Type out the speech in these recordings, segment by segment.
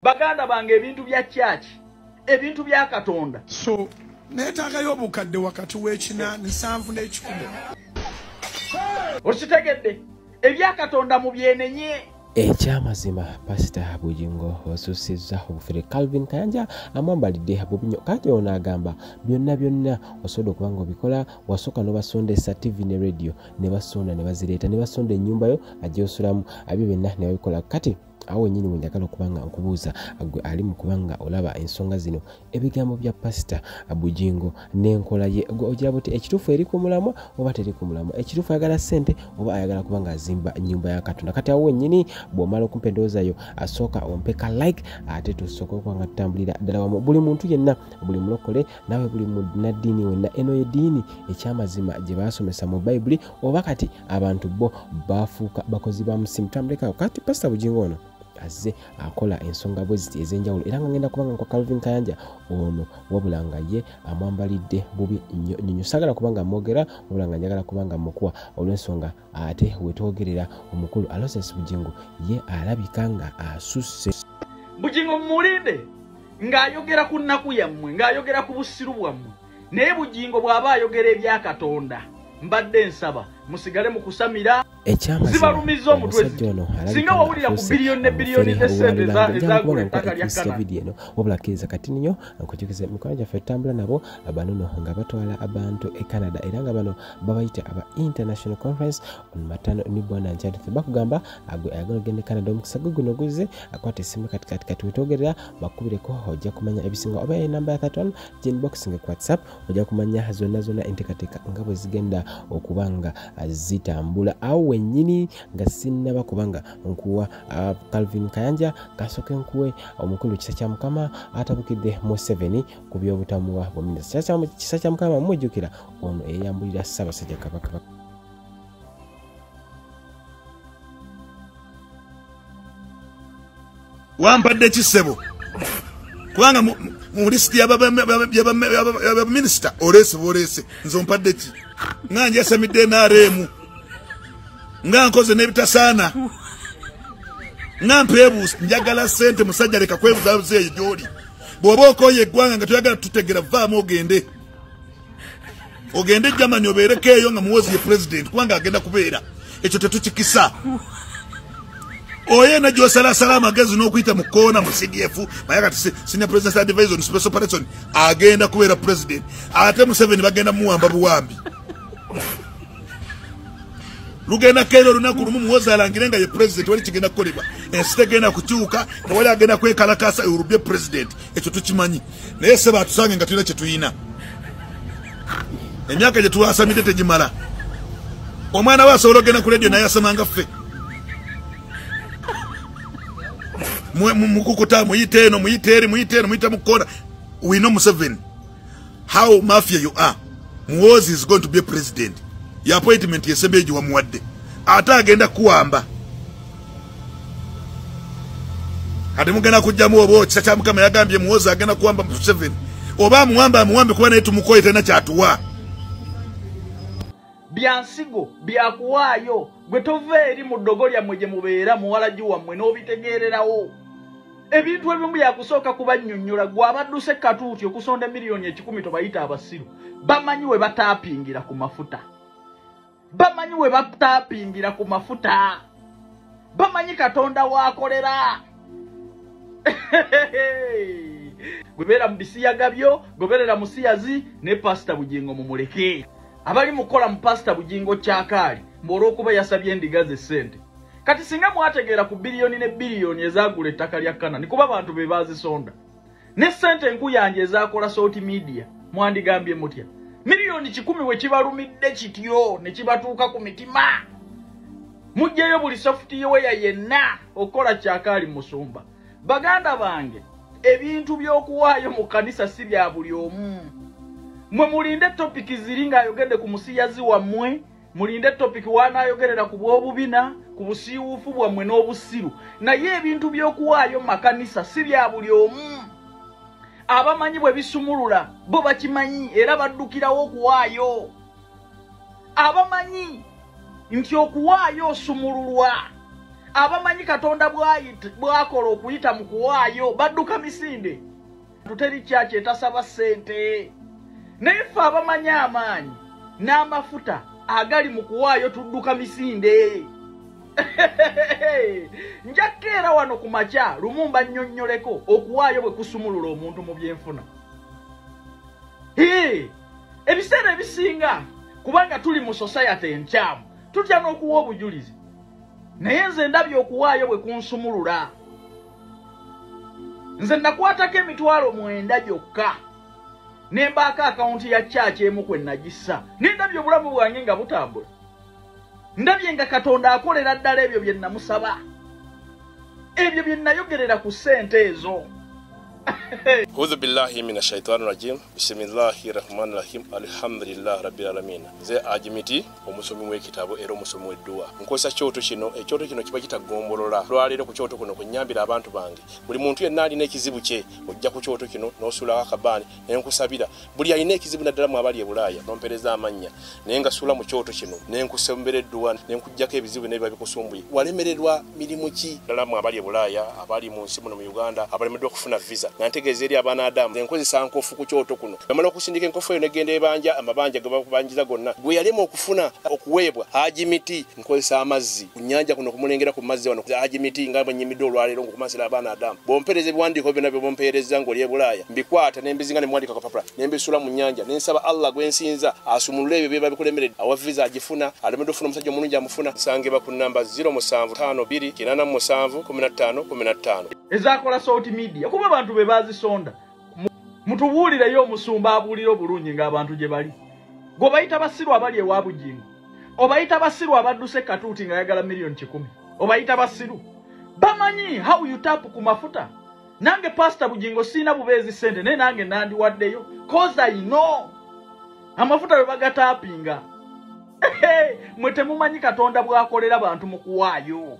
Baganda bange ebintu bya church, ebintu bya Katonda. So neetagayo obukadde wakati w'ekina 7 n'ekikumi. Okitegedde ebya Katonda mu byenenye. Ekyamazima Pastor Bujingo osusizza obufere. Calvin Kayanja amwambalidde bubi nnyo. Kati ono agamba byonna byonna osobola okuba nga obikola, wasooka n'obasondesa TV ne radio ne basonda ne bazireeta ne basonda ennyumba yo agyosulamu, ebyo byonna ne babikola. Kati awo wennyini we njagala okuba nga nkubuuza gwe ali mu kuba nga olaba ensonga zino, ebigambo bya Pastor Bujingo n'enkola ye, ogira buti ekituufu eri ku mulamwa oba teri ku mulamwa, ekituufu ayagala ssente oba ayagala kuba nga azimba nnyumba ya Katonda. Kati awo wennyini bw'omala okumpa endowooza yo, asooka ompeka like, ate tusooke okuba nga tutambulira ddala wamu. Buli muntu yenna, buli mulokole naawe buli munnaddiini wenna, eno y'eddiini ekyamazima gye baasomesa mu Bayibuli, oba kati abantu bo baafuuka bakozi ba musimu. Tutambulekaawo. Kati Pastor Bujingo ono azze akola ensonga bwe ziti ez'enjawulo, era nga ngenda kubanga nkwa Calvin Kayanja ono, wabula nga ye amwambalidde bubi nnyo nnyo. Saagala kubanga mwogera, wabula nga njagala kubanga mukuwa olw'ensonga ate wetwogerera omukulu Aloysius Bujingo ye alabika nga asusse. Bujingo mumulinde ng'ayogera ku nnaku yammwe, ng'ayogera ku busiru bwammwe, naye Bujingo bw'aba ayogera ebya Katonda, mbadde nsaba musigale mu kusamira. Zibalumiza omutwe singa wawulira ku biliyoni ne biliyoni z'essente ezagula ettaka lya Kanani. Eno wabula kkiriza kati nnyo nkujukize mikwano gyaffe tutambula nabo banono nga batwala abantu e Canada, era nga bano babayita aba International Conference on Maternal Newborn and Child Health. Bakugamba gwe ayagala ogende Canada, omukisa gwe guno guzze, akwata essimu kati kati kati wetwogerera bakubireko, ojja kumanya ebisinga, oba enamba ya 31 inbox nga ku WhatsApp ojja kumanya zonna zonna enteekateeka nga bwe zigenda okuba nga zitambula. Awo wennyini nga sinnaba kubanga nkuwa Calvin Kayanja, kasooke nkuwe omukulu Kisa kya Mukama atabukidde Museveni ku by'obutamuwa bw'ominisita. Kisa kya Mukama mujjukira ono eyeyambulira Ssaabasajja Kabaka. Wampadde kisebo kubanga mu lisiti y'abaminisita oleese boleese, nze ompadde ki? Nga njasamidde NRM, nga nkoze n'ebitasaana, nga mpeebuusa. Njagala ssente musajja, leka kwebuzabuza eyo gy'oli. Bw'oba okooye eggwanga nga toyagala tutegera, vaamu ogende ogende Germany obeereko eyo nga Muhoozi ye president, kubanga agenda kubeera. Ekyo tetukikisa. Oyo gy'osalasala amagezi n'okuyita mu kkoona mu CDF, naye kati senior president advisor on special operation agenda kubeera president, ate Museveni bagenda muwamba buwambi. Lugenda keera olunaku lumu Muhoozi alangire nga ye president, wali kigenda kukolebwa, ensi tegenda kukyuka, tewali agenda kwekalakasa olubye president. Ekyo tukimanyi, naye seba atusange nga tulina kye tuyina. Emyaka gye tuwasamidde tegimala. Omwana we asobola ogenda ku radio naye asamanga ffe. Mukukuta muyite eno, muyite eri, muyite eno, muyite mu kkoona. We know Museveni, how mafia you are. Muhoozi is going to be a president. Ya appointment yesembye gye wamuwadde, ate agenda kuwamba. Kati mugenda kujjamu oba Kisa kya Mukama yagambye Muhoozi agenda kuwamba Museveni, oba amuwamba amuwambe, kuba naye tumukoye tena kyatuwa. Bya nsigo byakuwaayo, gwe tova eri mu ddogo lyammwe gye mubeera muwalagi wammwe n'obitegeererawo. Ebintu ebimu byakusooka kubannyonnyola. Gwe abadduse katuuti okusonda miliyoni 100 tobayita abasiru, bamanyi we bataapingira ku mafuta, bamanyi we bataapingira ku mafuta, bamanyi Katonda waakolera. Gwebeera mu bisiyaga byo, goberera musiyazi ne Pastor Bujingo mumuleke. Abali mukola mu Pastor Bujingo kyakaali mbw'olwokuba yasabye endiga ze ssente. Kati singa mwategeera ku biliyoni ne biliyoni ezaagula ettaka lya Kanani, kuba abantu be baazisonda, ne ssente enkuyanja ezaakola Salt Media, mwandigambye mutya? Miliyoni 100 we kibalumidde kityo ne kibatuuka ku mitima, muggyeyo buli software yenna okukola kyakaali musumba. Baganda bange, ebintu by'okuwaayo mu kkanisa si bya buli omu. Mwe mulinde topiki ziri ng'ayogedde ku musiyazi wammwe, mulinde topiki w'anaayogerera ku bw'obubina, ku busiiwuufu bwammwe n'obusiru. Naye ebintu by'okuwaayo mu makanisa si bya buli omu. Abamanyi bwe bisumulula bo bakimanyi, era baddukirawo okuwaayo. Abamanyi nti okuwaayo osumululwa, Abamanyi Katonda bw'akola okuyita mu kuwaayo badduka misinde. Tuteri kyaki etasaba ssente. Naye ffe abamanyi amaanyi n'amafuta agali mu kuwaayo tudduka misinde. Nja kukeera wano ku makya Lumumba nnyonnyoleko okuwaayo bwe kusumulula omuntu mu byenfuna. Ebiseera ebisinga kubanga tuli mu society enkyamu tutya n'okuwa obujulizi. Naye nze ndabye okuwaayo bwe kunsumulula. Nze nakwatako 9,000 gyokka ne mbaako akawunti ya church emu kwe nagissa, ne ndabye obulamu bwange nga butambula. Ndabye nga Katonda akolera ddala ebyo bye namusaba, ebyo bye nayogerera ku ssente ezo. A'udhu billahi minash shaitani rajim. Bismillahir rahmanir rahim. Alhamdulillah rabbil alamin. Nze Ajimiti omusomi w'ekitabo era omusomi w'edduwa. Nkozesa kyoto kino, ekyoto kino kiba kitagombolola. Lwaleero ku kyoto kuno kunnyambira abantu bange. Buli muntu yenna alina ekizibu kye ojja ku kyoto kino n'osuulako akabaani ne nkusabira. Buli alina ekizibu naddala mu abali e Bulaaya n'ompeereza amannya naye nga suula mu kyoto kino ne nkusembera edduwa ne nkuggyako ebizibu n'ebiba bikusumbuye. Walemererwa mirimu ki? Ddala mu abali e Bulaaya, abali mu nsi muno mu Uganda, abalemeddwa okufuna visa. Ntegeeza eri abaana Adamu nkozesa nkofu ku kyoto kuno. Bamala okusindika enkofu eyo negenda ebanja amabanja ge bakubanjiza gonna. Gwe yalema okufuna okuweebwa Hajimiti nkozesa amazzi ku nnyanja kuno kumulengera ku mazzi wano Hajimiti nga bwe nnyimidde olwaleero ng'okumansira abaana Adamu. Bompeereza ebiwandiiko byonna bye bompeereza ng'oli e Bulaaya mbikwata ne mbizinga ne muwandiika ku kapapula ne mbisuula mu nnyanja ne nsaba Allah gwe nsinza asumulule ebyo bye bikulemeredde. Awa visa agifuna, alemedde okufuna omusajja omulungi amufuna. Nsangibwa ku nnamba 0752 87 15 15. Ezakola Salt Media kuba abantu be bazisonda. Mutubuulireyo omusumba abuulira obulungi ng'abantu gye bali. Gwe bayita basiru abali ewa Bugingo, obayita basiru abadduse katuuti ng'ayagala 1,000,000, obayita basiru. Bamanyi how you tap ku mafuta. Nange Pastor Bugingo sirina bubeezi ssente naye nange nandiwaddeyo cause I know amafuta bwe bagatapinga. Mwe temumanyi Katonda bw'akolera bantu mu kuwaayo.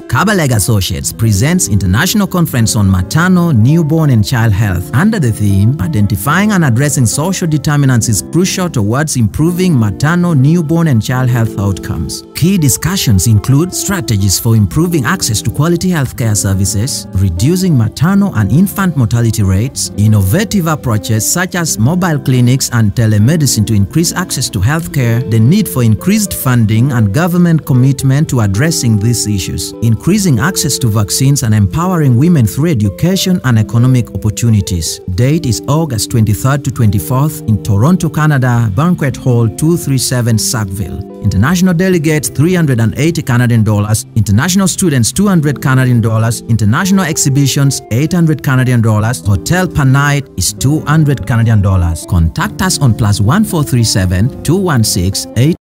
Kabalega Associates presents International Conference on Maternal, Newborn and Child Health under the theme Identifying and Addressing Social Determinants is Crucial Towards Improving Maternal, Newborn and Child Health Outcomes. Key discussions include strategies for improving access to quality healthcare services, reducing maternal and infant mortality rates, innovative approaches such as mobile clinics and telemedicine to increase access to healthcare, the need for increased funding and government commitment to addressing these issues, increasing access to vaccines and empowering women through education and economic opportunities. Date is August 23rd to 24th in Toronto, Canada, Banquet Hall 237 Sackville. International delegates $380 Canadian dollars, international students $200 Canadian dollars, international exhibitions $800 Canadian dollars, hotel per night is $200 Canadian dollars. Contact us on +1437 216 8.